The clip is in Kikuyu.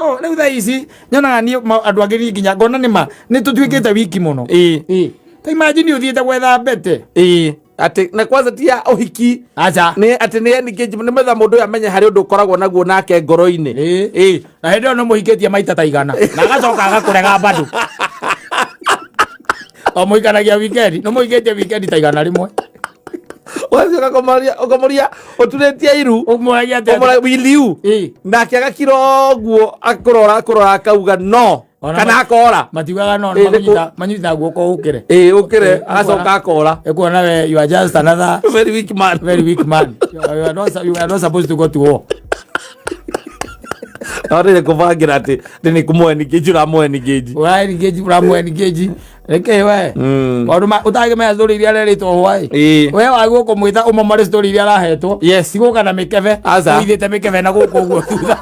Oh, rĩu thaa ici nyonaga niĩ andũ angĩ niĩ nginya ngona nĩ ma nĩ tũtuĩkĩte wiki mũno. Ĩĩ. Ta imagine ũthiĩte gwetha mbete. Ĩĩ, atĩ na kwanza ti ya ũhiki. Aca. Nĩ atĩ nĩ engagement, nĩ metha mũndũ ũyũ amenye harĩ ũndũ ũkoragwo naguo nake ngoro-inĩ. Ĩĩ. Ĩĩ. Na hĩndĩ ĩyo nĩ mũhikĩtie maita ta 100 na agacoka agakũrega bado. O mũikanagia weekend, nĩ mũhikĩtie weekend ta 101. Ũgathiĩ ũkamũria ũturĩtie iru. Ũmũragia atĩa? Ũmũragia, will you? Ĩĩ. Nake agakira ũguo akũrora akũrora akauga no. Ona Kana akora. Matiugaga no, Ĩĩ, nĩ manyitaga guoko ũkĩre. Ĩĩ, ũkĩre Ĩĩ, agacoka akora. Ĩkuona we you are just another very weak man. Very weak man. You are not supposed to go to war. No rĩrĩ kũbangĩra atĩ ndĩ nĩ kũmũ engage ũramũ engage. Ũra engage, ũramũ engage. Reke we. Maũndũ ma ũtangĩmenya story iria arerĩtwo hwaĩ. Ĩĩ. We wagĩrĩirwo kũmwĩta ũmomore story iria arahetwo. Yes. Ti gũka na mĩkebe. Aca. Ũithĩte mĩkebe na gũkũ ũguo thutha.